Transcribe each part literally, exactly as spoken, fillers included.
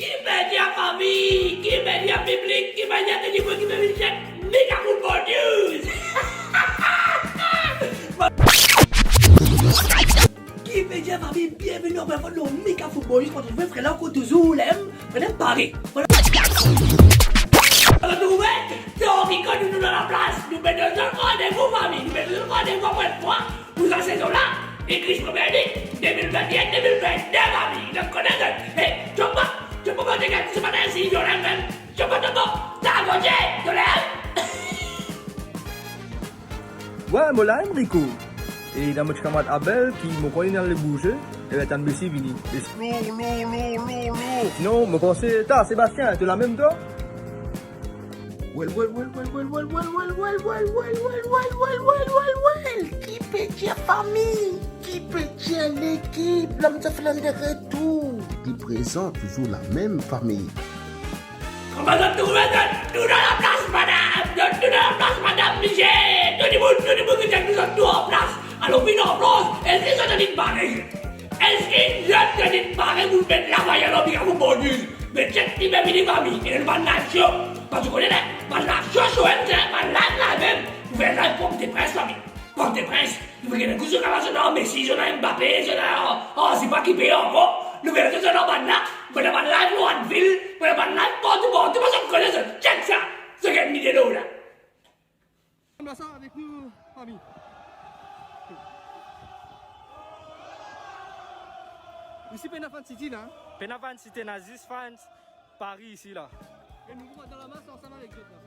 Ki pe dir fami, ki pe dir piblik, ki pe dir tou dimoun ki pe vinn get Mika Football News. Ki pe dir fami, bienveni ankor enn fwa dan Mika Football News, kot nou fre la ankor touzour, lem, fre pare. Fre... Retrouve Tori kot nou, nou dan laplas, nou pe donn zot randevou fami, nou pe donn zot randevou ankor enn fwa. Pou sa sezon la, English Premier League de mil vennenn de mil vennde, fami. Zot kone zot. Hey, tchombo, tchombo, kote gagn se matin si, Jolem mem. Tchombo, tchombo, ta kote, Jolem. Wi, mo la, Enrico. E dan mo ti kamarad Abel ki mo krwar li ale bouze, e tann bisi vini. Lour, lour, lour, lour, lour. Sinon, mo panse, ta, Sebastien, to la mem, twa? Well, well, well, ki pe dir fami, ki pe dir lekip, Lom Soflan de retour. Depi prezan, touzour lamem fami. Kouma zot trouve zot tou dan laplas, madam? Zot tou dan laplas, madam, misie? Tou dimoun, tou dimoun ki dir zot tou anplas. Alor, vinn anplas, eski zot inn pare? Eski zot inn pare pou met lafaya lor Mika Football News? Me chek ki pe vini fami, e nou bann live show. Parski kone la, bann live show, show, bann live, live mem. Pou fer live konferans de pres, fami. Konferans de pres, nou pe gagn kout so kaba, zot ena Messi, zot ena Mbappé, zot ena, ah, sipa ki pe ankor. Nou fer zot ena bann la, nou ena bann live lor Anfield, nou ena bann live partou, partou, parski zot kone zot. Chek sa, zot gagn lide lor la. Ann vwar sa avek nou, fami. Isi pena fann City la. Pena fann City, ena zis fann Paris isi la. E nou pou dan lamas ansam avek zot la.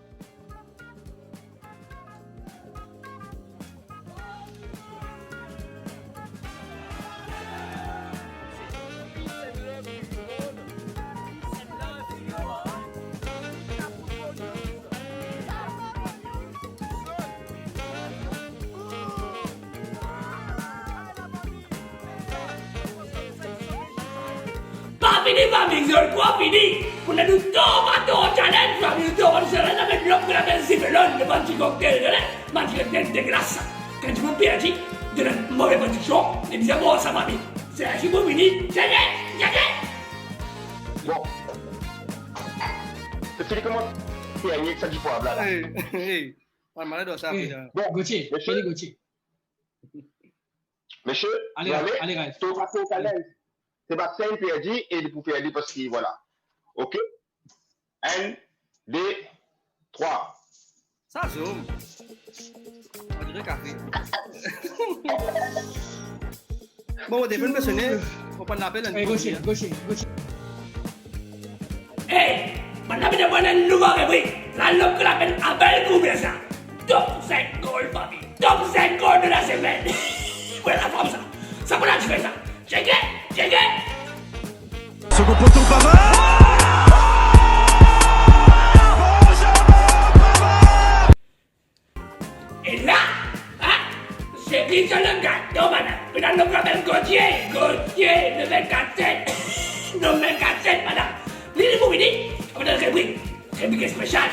Pa fini, fami, zot pa fini. Pou nou tonba, tonba challenge, fami, nou tonba challenge avek lom ki apel Zifelon, le bann ti koktel, tande? Bann ti koktel deglas sa. Kan dimoun perdi, donn enn move prodiksion, e bizin bwar sa, fami. Se la ki pou vini, tande, tande. Bon. Se fini kouma? Hey, hey. Pas malad sa, eh, Frida. Bon, Gauthier, mesie. Fini, Gauthier. Mesie, ale, nou ale, ale, Ralph. Tonba, tonba, ale. Sebastien perdi e li pou fer li parski, vwala. Ok? Enn, de, trwa. Sa zom. On dirait café. Bon, mo telefon pe sone, mo pran lapel, eh, Gauthier, Gauthier, Gauthier. Hey, bann la pe demann enn nouvo ribrik. La, lom ki apel Abel Koubesa. Top cinq goal, fami. Top cinq goal de la semaine. Wala laform sa. Sa pou la dife sa. Cheke, cheke. Second poteau, Pavard. E la, hein, se ki sa le gato, madam. Pe dan nou apel Gauthier, Gauthier, le vingt-quatre sept. Le vingt-quatre sept, madam. Li, li pou vini, apre dan ribrik, ribrik spesial.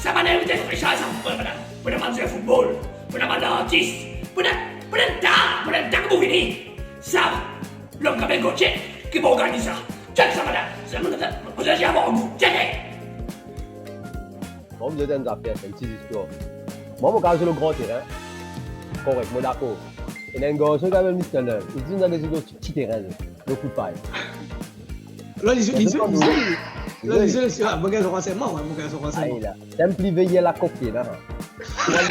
Sa bann invite spesial sa, madam. Pou bann manz football, pou bann artis, pou bann, pou bann ta, pou bann ta ki pou vini. Sa, lom ki apel Gauthier, ki pou organiz sa. Chek sa, madam. Sa, madam, sa, madam, sa, madam, chek. Bon, mo dir enn zafer, enn ti zistwar. Mwa, mo kapav zwe lor gran terin. Korek, mo dakor. Ena enn garson ki apel Mister Love. Li dir, nou ena zwe lor ti, ti terin, lor kout pay. La, li zwe, li zwe, li zwe. La, li zwe, ah, mo gagn son ransèyman, wi, mo gagn son ransèyman. Ay la. T'aimes plus veiller la coquine, hein. Done,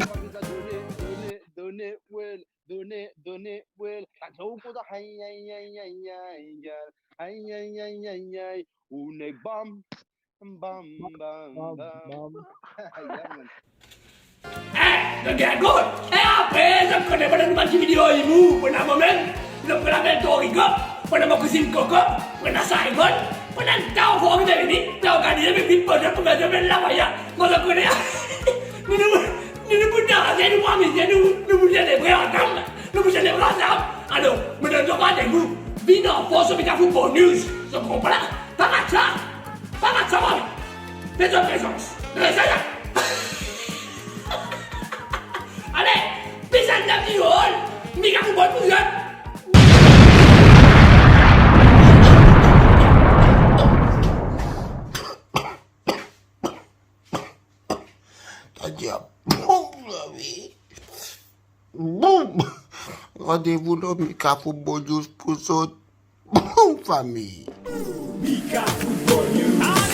done, done, well, done, done, well. Sa zom konsa, ay, ay, ay. Ay, ay, ay, ay, ay. Ou nek bam. Bam, bam, bam, bam. Bam. Ay, ay, man. Eh, zot gagn gol. E apre, zot kone, pandan nou bann ti video imour, pandan momem, zot kone apel Torigo, pandan mo kouzinn Koko, pandan Saigon, pandan ta anfan ki pe vini, ta organize, vinn poze pou met zot lafaya. Mo, zot kone, nou, nou, nou, nou pou danse, nou pou amize, nou, nou pou selebre ansam, nou pou selebre ansam. Alor, mo donn zot randevou, vinn anfors lor Mika Football News, zot konpran? Pa rat sa! Pa rat sa, mwa! Fé zot prezans! Res la! Ale, bizin de la viol, Mika Football pou zot! Adia, boum, zami. Boum. Randevou lor Mika Football News pou zot. Boum, fami. Mika Football News.